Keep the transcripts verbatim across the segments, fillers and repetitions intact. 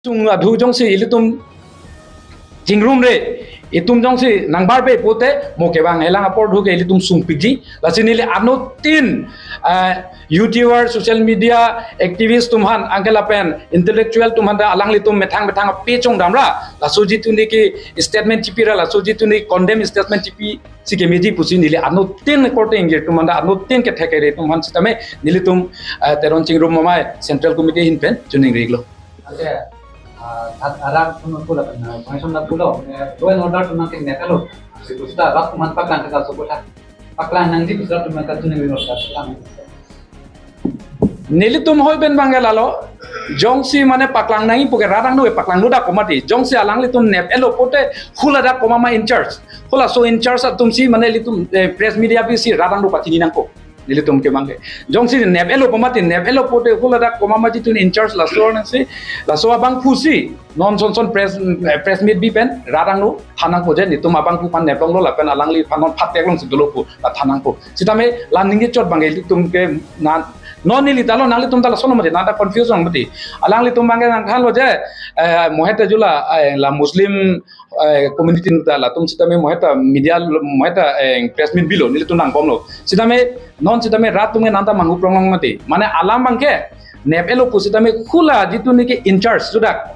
Sung adhu jongsi ilitum chingrumre, itum jongsi nangbarbe pute mo kevang helang apor adhu ke ilitum sungpikji. Lasi neli anuttin, ah, YouTuber, social media activist atum aphan, anke lapen intellectual atum aphan ta alanglitum methang methang ape chongdamra, laso jitu niki statement chipira, laso jitu niki condemn statement chipi si kemeji pusi neli anuttin korte ingjir atum aphan ta, anuttin kethek kere atum aphan sitame nelitum, ah, Teron Chingrum Amei Central Committee ahin pen chiningrilo. Anke, ah, that arak pun aku lakukan, ah, pengaisan lakukan, eh, law and order atum nangkenep-etlo. Situ sudah rak teman paklang kita sebut lah. Paklang nangji bisa teman kachiningri lo, sudah. Nelitum hoi pen bangke lalo, jongsi mane paklang nangji puke rat angno paklang nodak komat ti. Jongsi alanglitum nep-etlo pute hula dak komat ma in charge. Hula so in charge atum si mane ilitum, eh, press meet bisi rat angno pachini nangkok. Nelitum ke bangke. Jongsi nep-etlo komat ti, nep-etlo pute hula dak komat ma jitu in charge laso nangsi, laso abangphu si non son son press, eh, press meet bi pen rat angno than nangpo je nelitum abangphu aphan neplonglo lapen alangliphan non phatek longsi dolo pu la than nangpo. Sitame la ningje chot bangke ilitum ke na, non neli ta lo, nanglitum ta lason mati, nang ta confuse mati. Alanglitum bangke nangthanlo je, eh, mo het ta jula, eh, la Muslim, eh, community ta latum sitame mo het ta media, mo het ta, eh, press meet bilo, nelitum nangbomlo. Sitame non sitame rat atum ke nang ta manghu prong long mati. Mane alam bangke nep-etlo pu sitame hula jitu niki in charge sudak,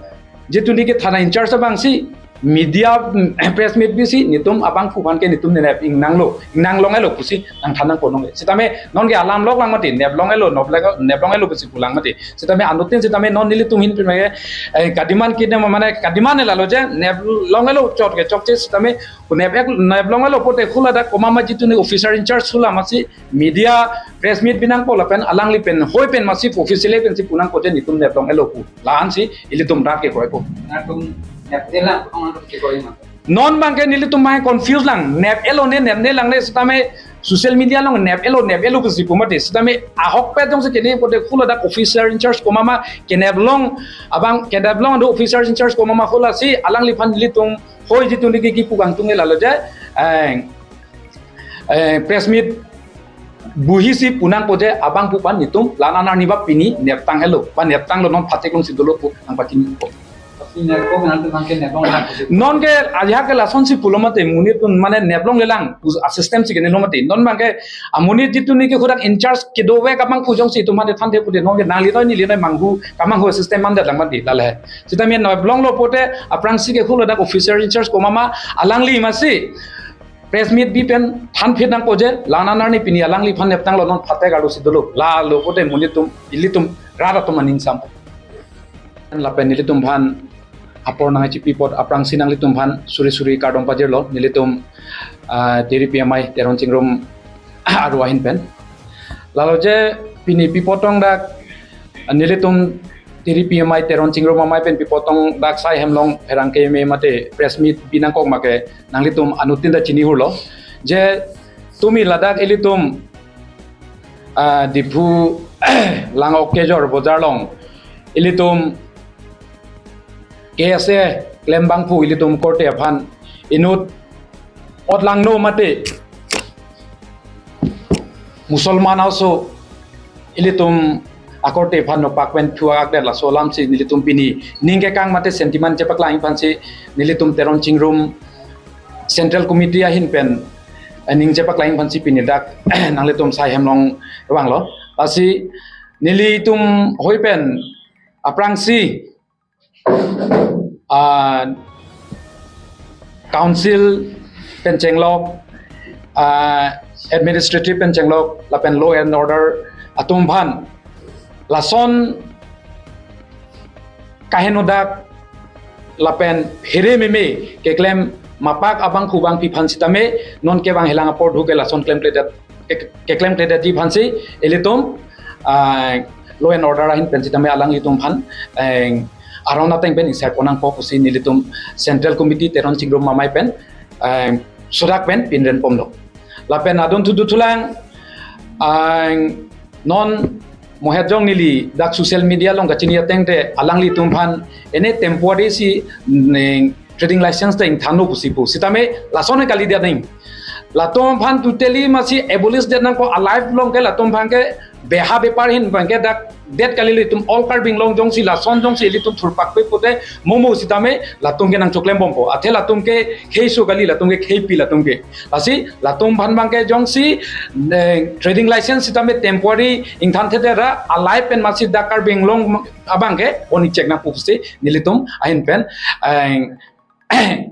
jitu niki thana in charge abang si media, mm, press meet bisi nelitum abangphu aphan ke nelitum nenep ingnanglo, ingnang long-etlo pusi nangthan nangpo nong. Sitame non ke alam lok lang mati, nep long-etlo, nop lek, nep long-etlo pusi pulang mati. Sitame anuttin sitame non nelitum ahin pen ke, eh, kademand kine mane kademand lalo je nep long-etlo chot ke chokche sitame nep ek, nep long-etlo pute hula dak komat ma jitu ni officer in charge hula masi media press meet bi nangpo lapen alangli pen hoi pen masi officially pensi pu nangpo je nelitum nep long-etlo pu. La-an si ilitum rat ke kroipo. Nangtum nep-etlang, kong nangtum ke kroi ma. Non bangke nelitum mai confuse lang. Nep-etlo ne, nep-ne lang ne sitame social media along nep-etlo, nep-etlo pusi pu mati. Sitame ahokpet jongsi kene pute hula dak officer in charge komat ma kenep long, abang kenep long do officer in charge komat ma hula si alangliphan nelitum hoi jitu niki kipu kangtung ke lalo je, eh, eh, press meet buhi si pu nangpo je abangphu aphan nelitum la-an arni ba pini neptang-etlo, ba neptanglo, non phatek longsi dolo pu nangpachini po. Pini ko nangtum bangke nep long lang pusi. Non ke ajahak ke lason si pulo mati, monit atum mane nep longlelang pu a-system si kene lo mati. Non bangke amonit jitu niki hudak in charge kedovek abangphu jongsi itum mane thanthe pute non ke nangli noi neli noi manghu kamanghu system mandet lang mati lale. Sitame nep longlo pute aphrangsi ke hula dak officer in charge komat ma alangli masi press meet bi pen thanphit nangpo je la-an arni pini alangliphan neptanglo, non phatek arlo si dolo. Lalo pute monit atum, ilitum rat atum aning sampo. Lapen nelitum aphan apor nangchipi apot aphrangsi nanglitum aphan suri suri kardom pajirlo nelitum, ah, T D P M I Teron Chingrum aru ahin pen. Lalo je pini pi apot tong dak nelitum T D P M I Teron Chingrum Amei pen pi apot tong dak sai hem along pherangke me mate press meet bi nangkok ma ke nanglitum anuttin ta chinihurlo. Je tumi ladak ilitum, ah, Diphu Langkejor bojar along ilitum K S A klem abangphu ilitum korte aphan inut ot langno mate Musalman aso ilitum akorte aphan nopak pen thuak det, laso alam si nelitum pini ning kekang mate sentiment chepaklang aphan si nelitum Teron Chingrum Central Committee ahin pen, eh, ning chepaklang aphan si pini dak nanglitum sai hem along vanglo. Lasi nelitum hoi pen aphrangsi, ah, council pen chenglok, ah, administrative pen chenglok, lapen law and order atum aphan lason kaheno dak lapen here meme keklem mapak abangphu abangphi aphan sitame non kevang helang apor adhu ke lason klemkledet, ke, keklemkledetji aphan si ilitum, ah, law and order ahin pen sitame alanglitum aphan, eh, aron ateng pen ingsai pon nangpo pusi nelitum Central Committee Teron Chingrum Amei pen, eh, sudak pen pinren pomlo. Lapen adon thudu thulang, ah, non mo het jong neli dak social media along kachini ateng te alanglitum aphan ene temporary si ne trading license ta ingthanlo pusi pu. Sitame lason kalidet nang. Latum aphan totally masi abolish det nangkok, alive along ke latum aphan ke beha bepar ahin abangke dak det kali ilitum all Karbi Anglong jongsi lason jongsi ilitum thurpakpe pute momo sitame latum ke nangchoklem bompo. Athe latum ke kheiso kali, latum ke kheipi latum ke. Lasi latum aphan abangke jongsi, eh, trading license sitame temporary ingthan thedera alai pen masi dak Karbi Anglong abangke oni chek nangpo pusi nelitum ahin pen, eh,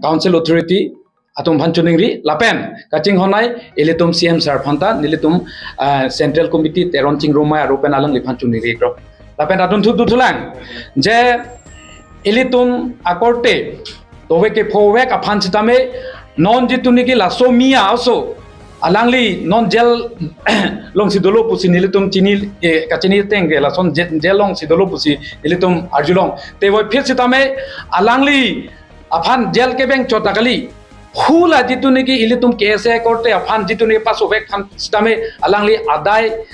council authority atum aphan choningri lapen kachinghon-ai ilitum C M sir aphan ta nelitum, eh, Central Committee Teron Chingrumei aru pen alangliphan choningri kro. Lapen adun thu duthulang je ilitum akorte tove kephovek aphan sitame non jitu niki laso miya oso alangli non jail alongsi dolo pusi nelitum chini, eh, kachini ateng ke lason jail, jail alongsi dolo pusi nelitum arjulong. Te voiphit sitame alangli aphan jail keveng chot ta kali. Hula jitu niki ilitum K S A korte aphan jitu niki pasovek aphan sitame alangli adai,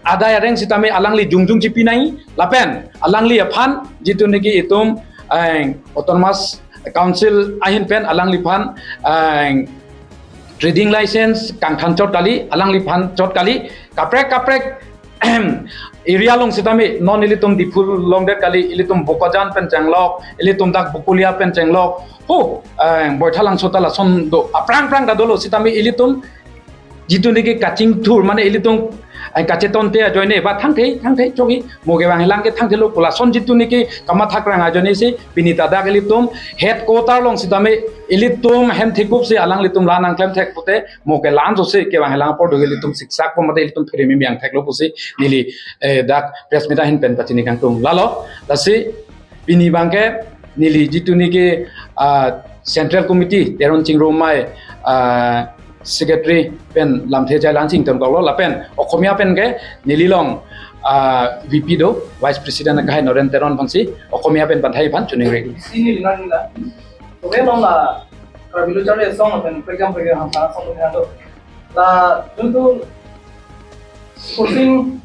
adai areng sitame alangli jongjong chipi nai lapen alangli aphan jitu niki itum, eh, Autonomous Council ahin pen alangliphan, eh, trading license kangthan chot kali, alangliphan chot kali, kaprek kaprek area along sitame non ilitum Diphu along det kali, ilitum Bokajan pen chenglok, ilitum dak Bokolia pen chenglok. Ho, eh, Boithalangso ta lason do, aphrang phrang ta dolo sitame ilitum jitu niki kachingthur mane ilitum, eh, kachetonte ajoine ba thangthei, thangthei chogi mo kevang helang ke thangthelo pu lason jitu niki kamathak rang ajoine si pini ta dak ilitum headquarter along sitame ilitum hem thikup si alanglitum la nangklem thek pute mo ke la-an jose kevang helang apor do ilitum siksak po mate ilitum pheremi miang theklo pusi neli, eh, dak press meet ahin pen pachini kangtung. Lalo, lasi pini abangke neli jitu niki, ah, Central Committee Teron Chingrumei, ah, Secretary pen lamthe jai lansing ton koklo lapen Okhomia pen ke neli along, ah, V P do, Vice President kahai Noren Teron aphansi Okhomia pen panthai aphan choningri. Sini lina lina. Tove along la Karbi Lo Charli Asong pen program program ham sana song pen do. La tentu pusing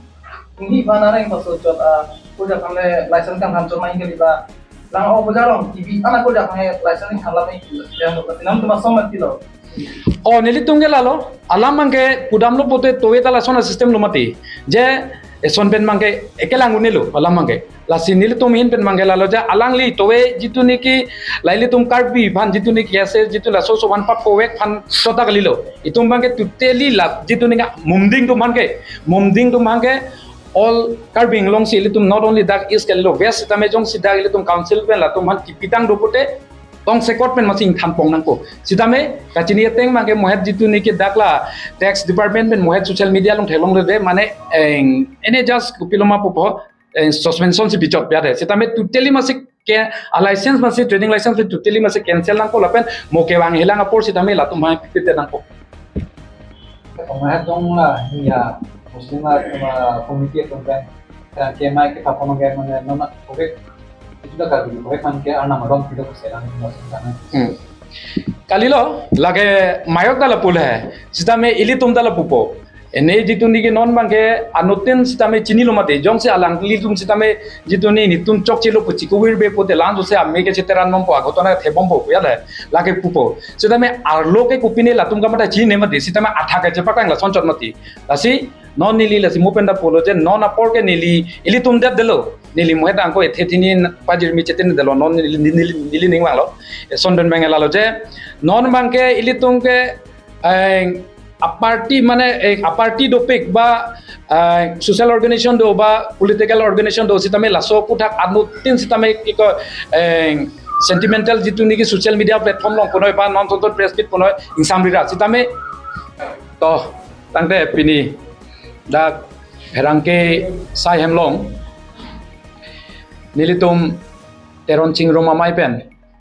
ini bana reng paso chot, ah, puja kami license kangthan chot main kali ba. Lang o puja rong T V ana puja kami license kangthan lami yang do. Tinam tu masong mati lo. Oh, nelitum ke lalo, alam abangke pudamlo pute tove ta lason asystem lo mati. Je eson pen abangke ekelang unelo alam abangke. Lasi nelitum ahin pen abangke lalo je alangli tove jitu niki la ilitum Karbi aphan jitu niki ase jitu laso so aphan paphovek aphan chot ta kalilo. Itum abangke totally la jitu niki mumding atum abangke, mumding atum abangke all Karbi Anglong si ilitum not only dak East kalilo, West sitame jongsi dak ilitum council pen latum aphan kipitang do pute tongsekot pen masi ingthan pong nangpo. Sitame kachini ateng abangke mohet jitu niki dak la tax department pen mohet social media along theklongledet mane, eng, ene just kopiloma pupo, eng, suspension si bichot piade. Sitame totally masi ke a license masi trading license masi totally masi cancel nangpo lapen mo kevang helang apor sitame latum aphan pipit nangpo. Kemahat dong la, ya, Muslim la, cuma committee atum pen. Kemai ke papono ke mane nona, oke. Itu dah kali, oke, kan ke anam adong kita keselang masuk sana. Hmm. Kalilo, lake mayok ta lapu le, sitame ilitum ta lapupo. Ene jitu niki non abangke anuttin sitame chinilo mati, jongsi alanglitum sitame jitu ni netum chokchelo pu chikuvir be pute la-an jose ame ke cheteran bompo, aghotona thek bompo ya le, lake pupo. Sitame arlo ke kopine latum kamatha chini mati, sitame athak ke chepaklang lason chot mati. Lasi non neli lasi mo pen ta pulo je non apor ke neli ilitum det detlo. Neli mohet angko ethe thini pajirmi chetini detlo non neli, neli, neli ning vanglo. Eson pen abang lalo je non abangke ilitum ke, eh, a party mane, eh, a party dopik ba, eh, social organization do ba political organization do sitame laso aputhak anuttin sitame kiko, eh, sentimental jitu niki social media platform along punoi ba non sonton press meet punoi ingsamri ra sitame to tangte pini dak pherangke sai hem along nelitum Teron Chingrum amei pen